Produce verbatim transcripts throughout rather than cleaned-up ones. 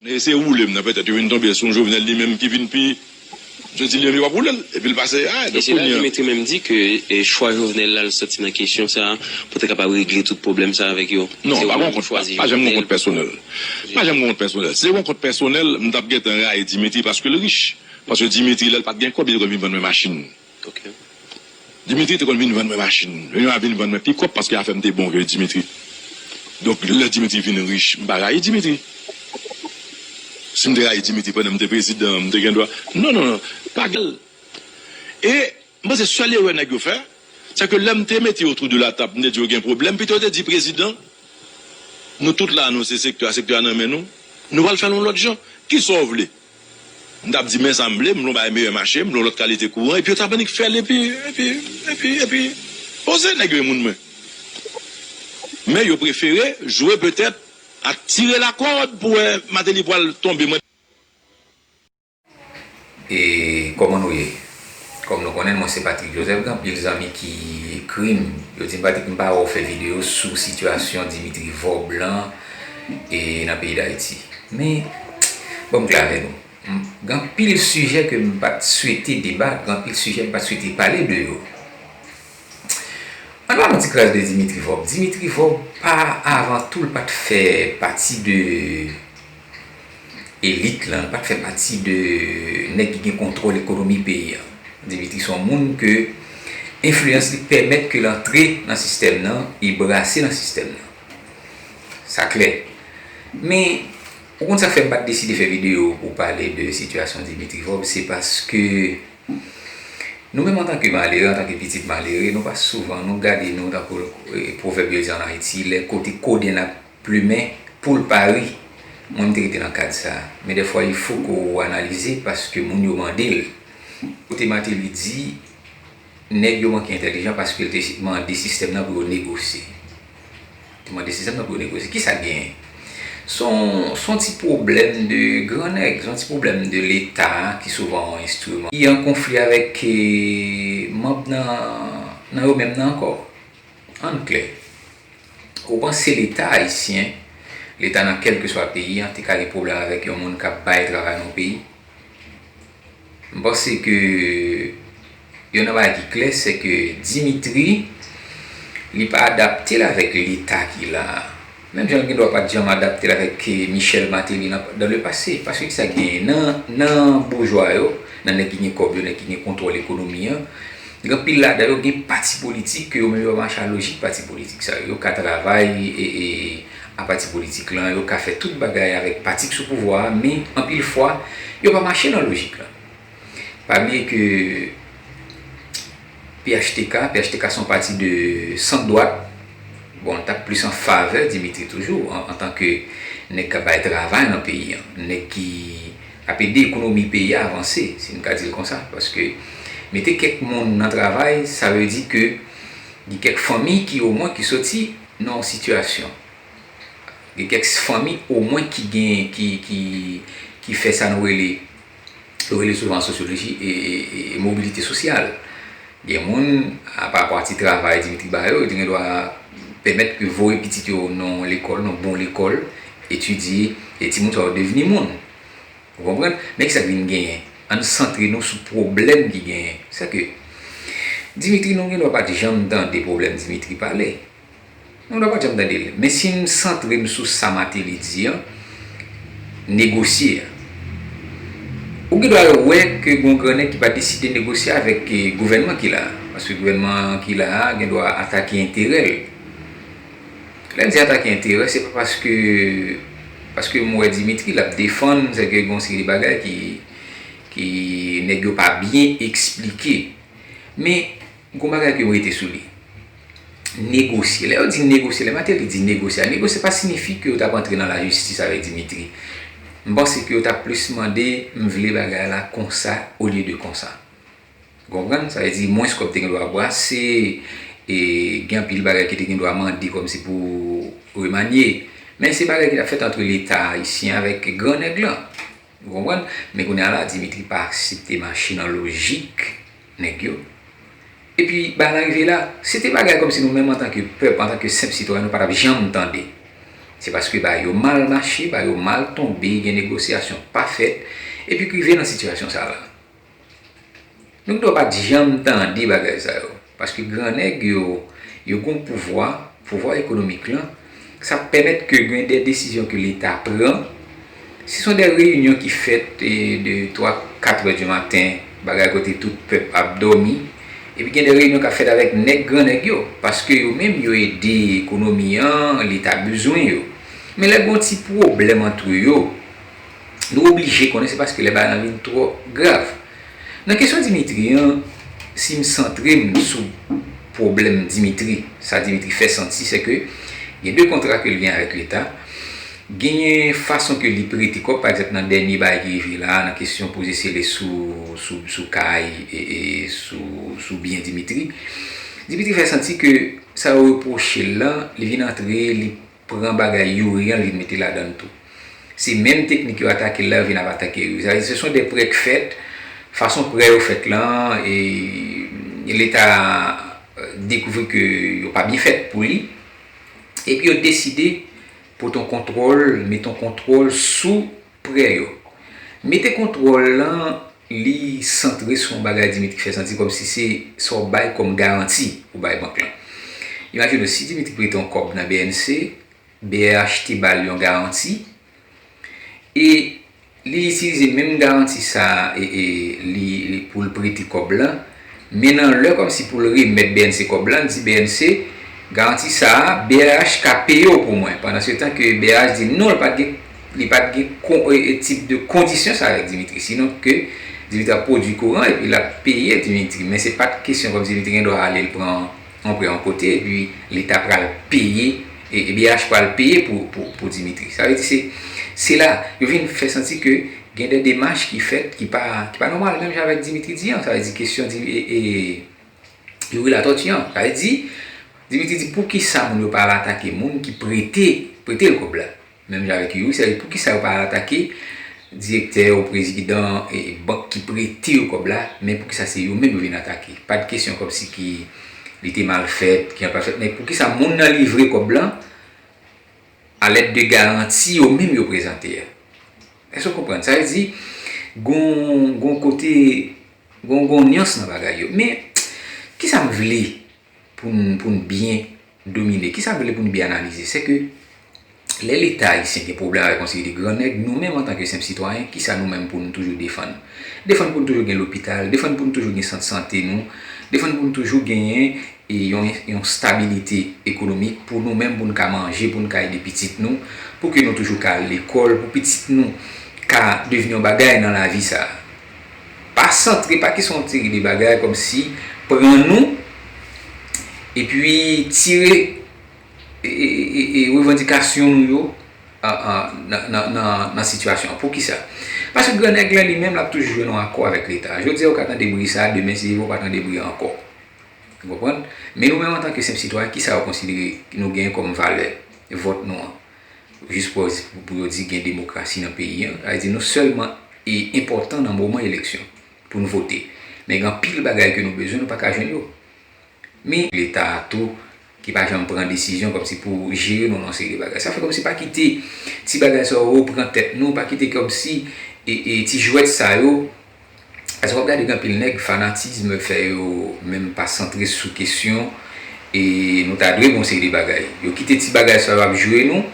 Eseye woule m nan, petèt yo vin tonbe sou yon Jovenel li menm ki vin pi, yo di li menm yo p ap woule l, epi l pase a. E donk se la kounye a Dimitri menm di ke e, chwa Jovenel la l soti nan kesyon sa a pou te kapab regle tout pwoblèm sa a avèk yo. Non, pa gen yon kont, pa janm gen yon kont pèsonèl. Pa janm gen yon kont pèsonèl. Si se yon kont pèsonèl, m t ap gentan rayi Dimitri paske l rich. Paske Dimitri, lè l pa t gen kòb, li te konn vin vann mwen machin. Dimitri te konn vin vann mwen machin. Li a vin vann mwen pikòp paske afè m te bon ke Dimitri. Donk, lè Dimitri vin rich, m pa rayi Dimitri. Si m te rayi Dimitri pandan m te prezidan, m te gen dwa. Non, non, non. Pa gen. E m panse sèl erè nèg yo fè, se ke lè m te mete yo autour de la table, m te di yo gen pwoblèm, pito yo te di prezidan, nou tout la, nou se sektè a, sektè a nan men nou, nou pral fè l yon lòt jan. Kisa w vle? M t ap di, men sa m vle, m vle yon bagay meyè mache, m vle yon lòt kalite kouran, epi yo t ap annik fè l, epi, epi, epi, epi, poze nèg yo e moun mwen. Men yo prefere jwe petèt a tire lakòd pou wè Martelly pral tonbe. Mwen. E kòman nou ye? Kòm nou konnen, mwen se Patrick Joseph, gen anpil zanmi ki ekri m, yo di m, Patrick, m pa wè w fè videyo sou sitiyasyon Dimitri Vorbe lan e nan peyi Dayiti. Men, ban m klè avè nou. M, gen anpil sijè ke m pa t swete deba, gen anpil sijè m pa t swete pale de yo. Ann pale yon ti kras de Dimitri Vorbe. Dimitri Vorbe, pa avan tou, l pa t fè pati de elit lan, l pa t fè pati de nèg ki gen kontwòl ekonomi peyi a. Dimitri se yon moun ke enfliyans li pèmèt ke l antre nan sistèm nan e brase nan sistèm nan. Sa klè. Men, ou konn sa k fè m pa t deside fè videyo pou pale de sitiyasyon Dimitri Vorbe, se paske nou menm antanke malere, antanke pitit malere, nou pa souvan, nou gade nou tankou pwovèb yo di ann Ayiti, lè kote kodenn ap plimen, poul pa ri. Mwen, m te rete nan kad sa a. Men dèfwa, il faut que ou analize paske moun yo mande l. Kote Martelly di, nèg yo manke entèlijan paske l te mande sistèm nan pou yo negosye. Te mande sistèm nan pou yo negosye. Kisa k genyen? Se yon, se yon ti pwoblèm de gran nèg, se yon ti pwoblèm de Leta ki souvan yon enstriman ki an konfli avèk e, manm nan, nan yo menm nan ankò. Ann klè. Ou panse Leta ayisyen, Leta nan kèlkeswa peyi an, te ka gen pwoblèm avèk yon moun k ap bay travay nan yon peyi? M panse ke youn nan bagay ki klè, se ke Dimitri, li pa adapte l avèk Leta ki la a. Menm jan l gen dwa pa t janm adapte l avèk Michel Martelly nan, dans le passé. Paske kisa k genyen? Nan, nan boujwa yo, nan nèg ki gen kòb yo, nèg ki gen kontwòl ekonomi an, gen anpil ladan yo gen pati politik ke yo menm yo pa mache a lojik pati politik sa yo. Yo ka travay e, e, a pati politik lan, yo ka fè tout bagay avèk pati k sou pouvwa a, men anpil fwa, yo pa mache nan lojik lan. Pa bliye ke P H T K, P H T K se yon pati de sant dwat, bon, l t ap plis an favè Dimitri toujou, an, antanke nèg k ap bay travay nan peyi a, nèg ki ap ede ekonomi peyi a avanse, si n ka di l konsa, paske mete kèk moun nan travay, sa vle di ke gen kèk fanmi ki omwen ki soti nan yon sitiyasyon. Gen kèk fanmi omwen ki gen, ki, ki, ki fè sa nou rele, yo rele souvan an sosyoloji e, e, e mobilite sosyal. Gen moun, a, pa rapò a ti travay Dimitri ba yo, yo te gen dwa pèmèt ke voye pitit yo nan yon lekòl, nan yon bon lekòl, etidye, e timoun sa yo devni moun. Ou konprann? Men kisa k vin genyen? Ann santre nou sou pwoblèm ki genyen. Sèke Dimitri, nou gen dwa pa t janm tande pwoblèm Dimitri pale. Nou dwa pa t janm tande l. Men si m santre m sou sa Martelly di an, negosye a. Ou gen dwa wè ke gen yon grannèg ki pa deside negosye avèk, eh, gouvènman ki la a. Paske gouvènman ki la a gen dwa atake enterè l. Lè m di atake enterè, se pa paske, paske m wè Dimitri l ap defann, se ke gen yon seri de bagay ki, ki nèg yo pa byen eksplike. Men, gen yon bagay ke m rete sou li. Negosye. Lè yo di negosye, lè Martelly di negosye, negosye pa siyifi ke yo t ap antre nan lajistis avèk Dimitri. M panse ke yo t ap plis mande, m vle bagay la konsa olye de konsa. Ou konprann? Sa vle di, mwens kòb te gen dwa brase, e gen anpil bagay ki te gen dwa mande kòmsi pou remanye. Men se bagay ki t ap fèt antre Leta ayisyen avèk gran nèg lan. Ou konprann? Men kounye a la, Dimitri pa aksepte mache nan lojik nèg yo. Epi, bagay la rive la, se te bagay kòmsi nou menm antanke pèp, antanke senp sitwayen, nou pa t ap janm tande. Se paske bagay yo mal mache, bagay yo mal tonbe, gen negosyasyon pa fèt, epi k rive nan sitiyasyon sa la. Nou t dwe pa t janm tande bagay sa yo. Paske gran nèg yo, yo gen pouvwa, pouvwa ekonomik lan, sa pèmèt ke gen de desizyon ke Leta pran. Si se de reyinyon ki fèt de twa, kat è di maten, bagay kote tout pèp ap dòmi, epi gen de reyinyon k ap fèt avèk nèg gran nèg yo, paske yo menm yo ede ekonomi an, Leta bezwen yo. Men lè gen yon ti pwoblèm ant yo, nou oblije konnen se paske lè bagay lan vin twò grav. Nan kesyon Dimitri an, si m santre m sou pwoblèm Dimitri, sa Dimitri fè santi, se ke gen de kontra ke l gen avèk Leta, genyen fason ke li prete kòb, pa egzanp, nan dènye bagay ki rive la, nan kesyon poze sele sou, sou, sou kay e, e sou, sou byen Dimitri. Dimitri fè santi ke sa yo repwoche l lan, li vin antre, li pran bagay Youri an, li vin mete ladan l tou. Se menm teknik yo atake l la, yo vin ap atake Youri. Sa vle di, se son de prè k fèt, fason prè yo fèt lan, e Leta dekouvri ke yo pa byen fèt pou li, epi yo deside pote yon kontwòl, mete yon kontwòl sou prè yo. Mete kontwòl lan, li santre sou yon bagay Dimitri fè santi kòmsi se sa w bay kòm garanti ou bay bank lan. Imajine w, si Dimitri prete yon kòb nan B N C, B R H te ba l yon garanti, e li itilize menm garanti sa a, e, e, li, li, pou l prete kòb lan, men nan lè kòmsi pou l remèt B N C kòb lan, l di B N C, garanti sa a, B R H ka peye w pou mwen. Pandan se tan ke B R H di non, li pa t gen, li pa t gen kon, e, e, tip de kondisyon sa avèk Dimitri. Sinon ke Dimitri ap pwodui kouran epi l ap peye Dimitri. Men se pa t kesyon kòmsi Dimitri gen dwa ale l pran yon prè yon kote, epi Leta pral peye, e, e B R H pral peye pou, pou, pou Dimitri. Sa vle di se, se la, yo vin fè santi ke gen de demach ki fèt ki pa, ki pa nòmal, menm jan avèk Dimitri di an. Sa vle di kesyon di, e, e, Youri Latortue an. Sa vle di, Dimitri di poukisa moun yo pa al atake moun ki prete, prete l kòb la. Menm jan avèk Youri, sa vle di poukisa yo pa al atake direktè ou prezidan, e, bank ki prete yo kòb la, men poukisa se yo menm yo vin atake? Pa t kesyon kòmsi ki li te mal fèt, ki an pa fèt, men poukisa moun nan livre kòb lan alèd de garanti yo menm yo prezante a? Èske w konprann? Sa vle di, gon, gon kote, gon, gon nyans nan bagay yo. Men, kisa m vle pou n, pou n byen domine, kisa m vle pou n byen analize, se ke lè Leta ayisyen gen pwoblèm avèk yon seri de gran nèg, nou menm antanke senp sitwayen, kisa nou menm pou nou toujou defann? Defann pou nou toujou gen lopital, defann pou nou toujou gen sant sante nou, defann pou nou toujou genyen e yon, yon stabilite ekonomik pou nou menm, pou n ka manje, pou n ka ede pitit nou, pou ke nou toujou ka al lekòl, pou pitit nou ka devni yon bagay nan lavi sa a. Pa santre, pa kesyon yon seri de bagay kòmsi pran nou, epi tire, e, e, e, e revandikasyon nou yo, a, a, nan, nan, nan, nan sitiyasyon an. Poukisa? Paske gran nèg lan li menm, l ap toujou jwenn yon akò avèk Leta. Jodi a, ou ka tande bri sa a, demen, si Dye vle, ou pa tande bri a ankò. Ou konprann? Men nou menm, antanke senp sitwayen, kisa yo konsidere nou genyen kòm valè vòt nou an? Jis pou, pou, pou yo di gen demokrasi nan peyi an. Sa vle di nou sèlman e enpòtan nan moman eleksyon pou n vote. Men gen anpil bagay ke nou bezwen, nou pa ka jwenn yo. Men Leta a tou, ki pa janm pran desizyon kòmsi pou jere nou nan yon seri de bagay. Sa fè kòmsi pa kite ti bagay sa yo pran tèt nou, pa kite kòmsi, e, e, ti jwèt sa yo, paske w ap gade gen anpil nèg, fanatism fè yo menm pa santre sou kesyon, e nou ta dwe gen yon seri de bagay. Yo kite ti bagay sa yo ap jwe nou.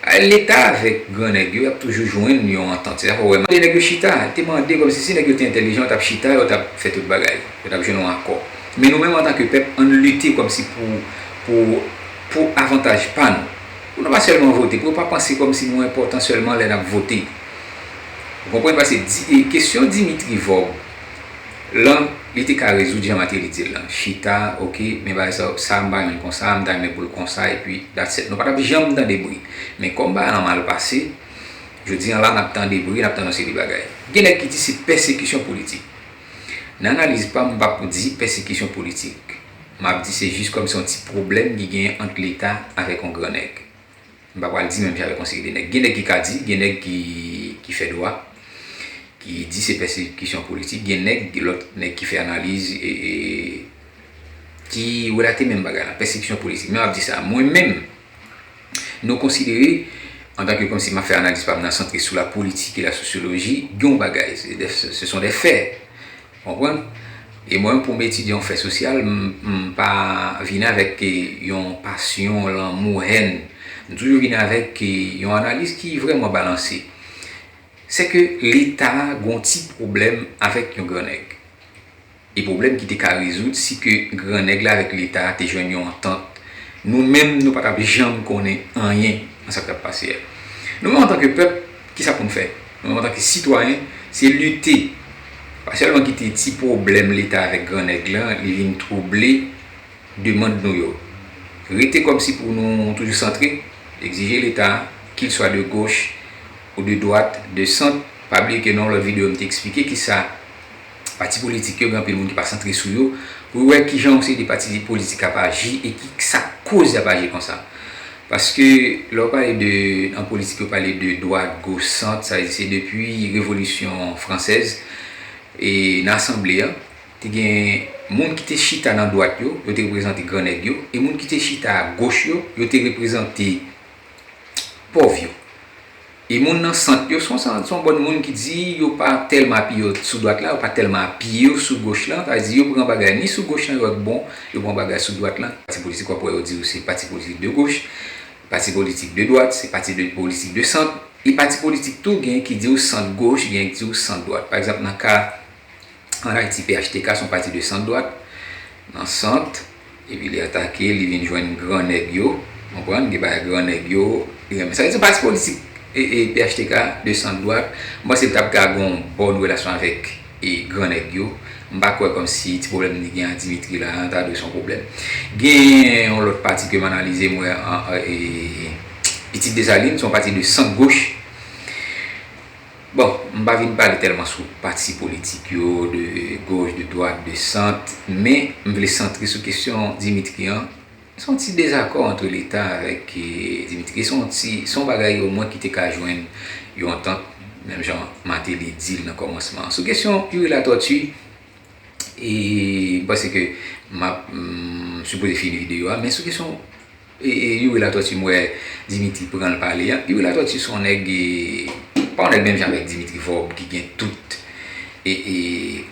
A, Leta avèk gran nèg yo, y ap toujou jwenn yon antant. Se sa fè w wè, de nèg yo chita, te mande kòmsi si nèg yo te entèlijan, yo t ap chita, yo t ap fè tout bagay. Yo t ap jwenn yon akò. Men nou menm, antanke pèp, ann lite kòmsi pou, pou, pou avantaj pa nou. Pou nou pa sèlman vote, pou yo pa panse kòmsi nou enpòtan sèlman lè n ap vote. Ou konprann? Paske di, e, kesyon Dimitri Vorbe lan, li te ka rezoud jan Martelly di l lan. Chita, oke, men bagay sa, sa m pa renmen l konsa, m ta renmen pou l konsa, epi that's it. Nou pa t ap janm tande bri. Men kòm bagay lan mal pase, jodi a la, n ap tande bri, n ap tande yon seri de bagay. Gen nèg ki di se pèsekisyon politik. Nan analiz pa m, m p ap di pèsekisyon politik. M ap di se jis kòmsi yon ti pwoblèm ki genyen ant Leta avèk yon gran nèg. M pa pral di menm jan avèk yon seri de nèg. Gen nèg ki ka di, gen nèg ki, ki fè dwa, ki di se pèsekisyon politik, gen nèg, gen lòt nèg ki fè analiz, e, e, ki relate menm bagay la, pèsekisyon politik. Men m ap di sa, mwen menm, Nou konsidere, antanke kòmsi m ap fè analiz pa m nan santre sou la politik e la sosyoloji, gen yon bagay, se de, ce sont des faits. Konprann? E mwen, pou m etidye yon fè sosyal, m, m pa vin avèk, e, yon pasyon, lanmou, hèn. M toujou vin avèk, e, yon analiz ki vrèman balanse. Se ke Leta gen yon ti pwoblèm avèk yon gran nèg. E pwoblèm ki te ka rezoud si ke gran nèg la avèk Leta te jwenn yon antant. Nou menm, nou pa t ap janm konnen anyen nan sa k t ap pase a. Nou menm, antanke pèp, kisa pou n fè? Nou menm, antanke sitwayen, se lite. Pa sèlman kite ti pwoblèm Leta avèk gran nèg lan, li vin twouble demann nou yo. Rete kòmsi pou nou toujou santre, egzije Leta, qu'il soit de gauche ou de droite, de centre. Pa bliye ke nan yon lòt videyo, m te eksplike kisa pati politik yo, gen anpil moun ki pa santre sou yo, pou yo wè kijan yon seri de pati politik ap aji e ki sa k koz y ap aji konsa. Paske lè w pale de, an politik, yo pale de dwat, goch, sant, sa vle di se depi Revolisyon Fransèz, e nan Asanble a, te gen moun ki te chita nan dwat yo, yo te reprezante gran nèg yo, e moun ki te chita a goch yo, yo te reprezante pòv yo. E moun nan sant yo, se yon, se yon bann moun ki di yo pa tèlman apiye yo sou dwat la, yo pa tèlman apiye yo sou goch lan, sa vle di yo pran bagay ni sou goch lan yo wè k bon, yo pran bagay sou dwat lan. Pati politik w ap wè yo di w se pati politik de gauche, pati politik de droite, se pati de politik de sant, e pati politik tou, gen ki di w sant goch, gen ki di w sant dwat. Pa egzanp, nan ka An Ayiti, P H T K se yon pati de sant dwat, nan sant, epi li atake, li vin jwenn gran nèg yo, konprann, gen bagay gran nèg yo, li renmen. Sa vle di pati politik e, e P H T K de sant dwat, m panse l t ap ka gen yon bòn relasyon avèk e gran nèg yo. M pa kwè kòmsi ti pwoblèm li gen ak Dimitri la, ta dwe se yon pwoblèm. Gen yon lòt pati ke m analize, m wè an, an, e, Pitit Desalin, se yon pati de sant goch. Bon, m pa vin pale tèlman sou pati politik yo, de goch, de dwat, de sant, men m vle santre sou kesyon Dimitri an. Se yon ti dezakò ant Leta avèk, e, Dimitri. Se yon ti, se yon bagay omwen ki te ka jwenn yon antant, menm jan Martelly di l nan kòmansman an. Sou kesyon Youri Latortue, e, m panse ke m ap, m sipoze fini videyo a, men sou kesyon E, e, Youri Latortue, m wè Dimitri pran l pale a. Youri Latortue se yon nèg, e, pa yon nèg menm jan avèk Dimitri Vorbe ki gen tout, e, e,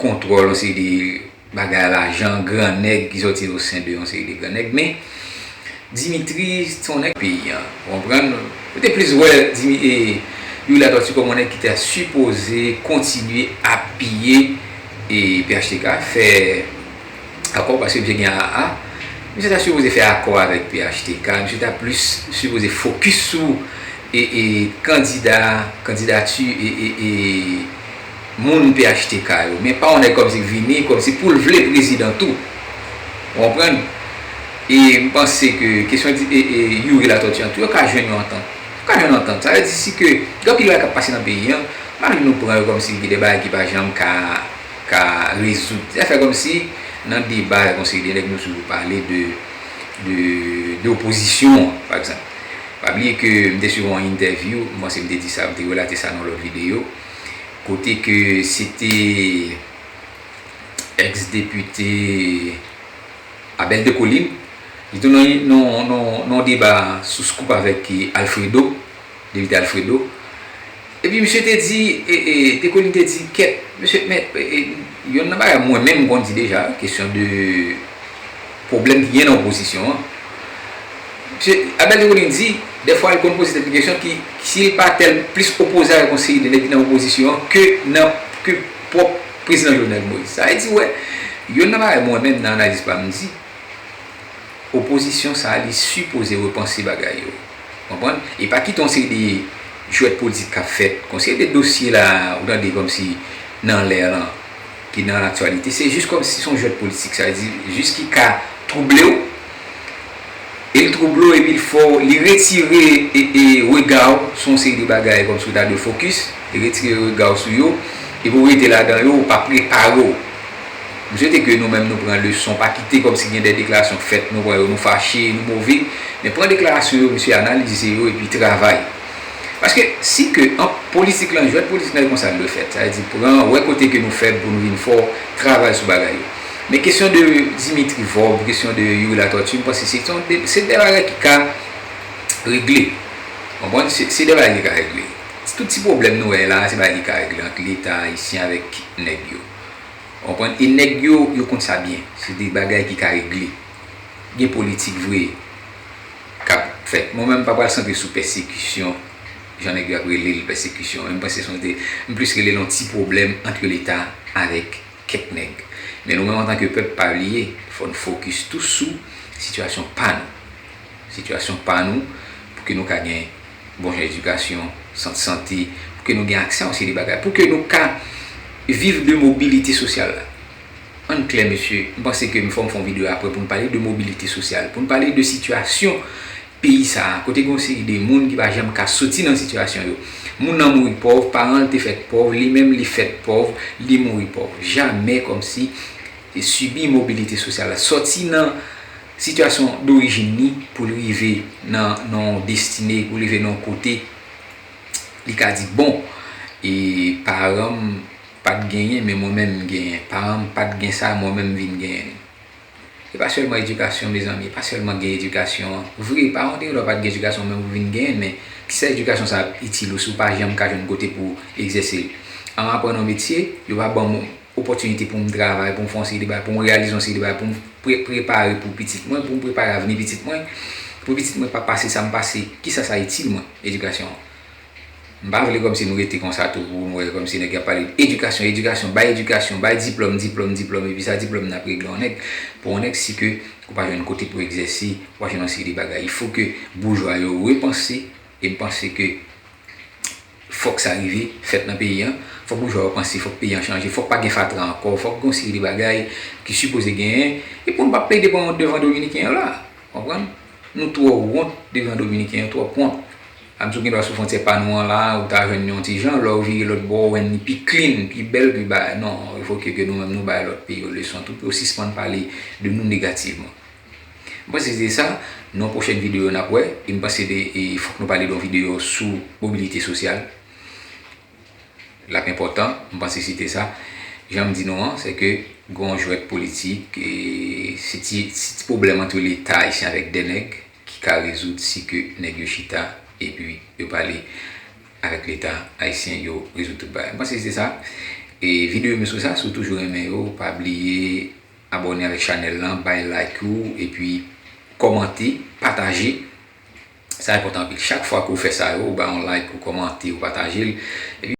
kontwòl yon seri de bagay lajan, gran nèg ki sòti o sen de yon seri de gran nèg. Men, Dimitri se yon nèg peyi a, ou konprann? Ou te plis wè Dimi-, e, Youri Latortue kòm yon nèg ki te sipoze kontinye apiye, e, P H T K, fè akò, paske misye gen A A. Misye ta sipoze fè akò avèk P H T K, misye ta plis sipoze fokis sou, e, e, kandida, kandidati, e, e, e, moun P H T K yo. Men pa yon nèg kòmsi vini, kòmsi pou l vle prezidan tou. Ou konprann? E m panse ke kesyon di, e, e, Youri Latortue an tou, yo ka jwenn yon antant. Yo ka jwenn yon antant. Sa vle di si ke gen anpil bagay k ap pase nan peyi an, pa vin nou pran yo kòmsi gen de bagay ki pa janm ka ka rezoud. Sa fè kòmsi nan deba avèk yon seri de nèg nou toujou pale de, de, de opozisyon an, pa egzanp. Pa bliye ke m te swiv yon entèvyou, m panse m te di sa, m te relate sa nan lòt videyo, kote ke se te èks depite Abel Descollines, li te nan, nan, nan, nan deba sou Scoop avèk Alfredo, depite Alfredo. Epi misye te di, e, e, Descollines te di, kèt, mesye, men, e, e, yonn nan bagay mwen menm m konn di deja, kesyon de pwoblèm ki gen nan opozisyon an. Misye, Abel Descollines di, dèfwa li konn poze tèt li kesyon ki, si l pa tèl plis opoze avèk yon seri de nèg ki nan opozisyon an ke nan, ke pwòp prezidan Jovenel Moïse. Sa vle di, wè, yonn nan bagay mwen menm nan analiz pa m di, opozisyon sa a, li sipoze repanse bagay yo. Konprann? E pa kite yon seri de jwèt politik k ap fèt. Yon seri de dosye la, ou tande kòmsi nan lè lan, ki nan laktyalite. Se jis kòmsi se yon jwèt politik. Sa vle di, jis ki ka twouble w. E l twouble w, epi l fè w, li retire, e, e, rega w sou yon seri de bagay, kòmsi w ta dwe fokis. Li retire rega w sou yo. Epi w rete ladan yo, ou pa prepare w. M swete ke nou menm nou pran leson, pa kite kòmsi gen de deklarasyon k fèt, nou pran yo, nou fache, nou move. Men pran deklarasyon yo, mesye, analize yo epi travay. Paske si ke an politik lan, jwèt politik lan e konsa l dwe fèt. Sa vle di pran, wè kote ke nou fèb pou nou vin fò, travay sou bagay yo. Men kesyon de Dimitri Vorbe, kesyon de Youri Latortue, m panse se yon de, se de bagay ki ka regle. Konprann? Se, se de bagay ki ka regle. Tout ti pwoblèm nou wè la, se bagay ki ka regle ant Leta ayisyen avèk nèg yo. Konprann? E nèg yo, yo konn sa byen. Se de bagay ki ka regle. Gen politik vre k ap fèt. Mwen menm, m pa pral santre sou pèsekisyon, jan nèg yo ap rele l pèsekisyon. Men m panse se yon de, m plis rele l yon ti pwoblèm ant Leta avèk kèk nèg. Men nou menm, antanke pèp, pa bliye, fò n fokis tou sou sitiyasyon pa nou. Sitiyasyon pa nou, pou ke nou ka gen bon jan edikasyon, sant sante, pou ke nou gen aksè a yon seri de bagay, pou ke nou ka viv de mobilite sosyal la. Ann klè, mesye, m panse ke fò m fè yon videyo apre pou n pale de mobilite sosyal, pou n pale de sitiyasyon peyi sa a, kote gen yon seri de moun ki pa janm ka soti nan sitiyasyon yo. Moun nan mouri pòv, paran l te fèt pòv, li menm li fèt pòv, li mouri pòv. Jamè kòmsi li sibi mobilite sosyal la, sòti nan sitiyasyon dorijin li pou l rive nan, nan yon destine, pou l rive nan yon kote, li ka di, bon, e paran m pa t genyen, men mwen menm m genyen. Paran m pa t gen sa, mwen menm m vin genyen li. E pa sèlman edikasyon, mezanmi, e pa sèlman gen edikasyon an. Vre, paran w te gen dwa pa t gen edikasyon menm ou vin genyen l, men kisa edikasyon sa ap itil ou si w pa janm ka jwenn kote pou w egzèse l? An m aprann yon metye, yo pa ban m opòtinite pou m travay, pou m fè yon seri de bagay, pou m reyalize yon seri de bagay, pou m pre-, prepare pou pitit mwen, pou m prepare avni pitit mwen, pou pitit mwen pa pase sa m pase, kisa sa itil mwen, edikasyon an? M pa vle kòmsi nou rete konsa tou pou nou wè kòmsi nèg y ap pale edikasyon, edikasyon, bay edikasyon, bay diplòm, diplòm, diplòm, epi sa diplòm nan ap regle yon nèg. Pou yon nèg, si ke ou pa jwenn kote pou egzèse, ou pa jwenn yon seri de bagay. Il faut que boujwa yo repanse, e m panse ke fòk sa rive fèt nan peyi an. Fòk boujwa yo panse, fòk peyi an chanje, fòk pa gen fatra ankò, fòk gen yon seri de bagay ki sipoze genyen. E pou n pa plede pran wont devan Dominiken yo la. Konprann? Nou twò wont devan Dominiken yo, twòp wont. A m di w gen dwa sou fwontyè pa nou an la, ou ta jwenn yon ti jan, lè w vire lòt bò, ou wè li pi clean, pi bèl, pi bagay. Non, il faut que, que nou menm nou bay lòt peyi yo leson tou, pou yo sispann pale de nou negativman. M panse se sa, nan yon pwochèn videyo n ap wè, e m panse de, e fòk nou pale de yon videyo sou mobilite sosyal. L ap enpòtan, m panse se te sa. Jan m di nou an, se ke gen yon jwèt politik, e se ti, se ti pwoblèm ant Leta ayisyen avèk de nèg ki ka rezoud si ke nèg yo chita epi yo pale avèk Leta ayisyen, yo rezoud tout bagay. M panse se te sa. E videyo m yo sou sa, si w toujou renmen yo, pa bliye abòne avèk chanèl lan, bay like ou, epi kòmante, pataje. Sa enpòtan anpil. Chak fwa ke w fè sa yo, ou bay yon like, ou kòmante, ou pataje l. Epi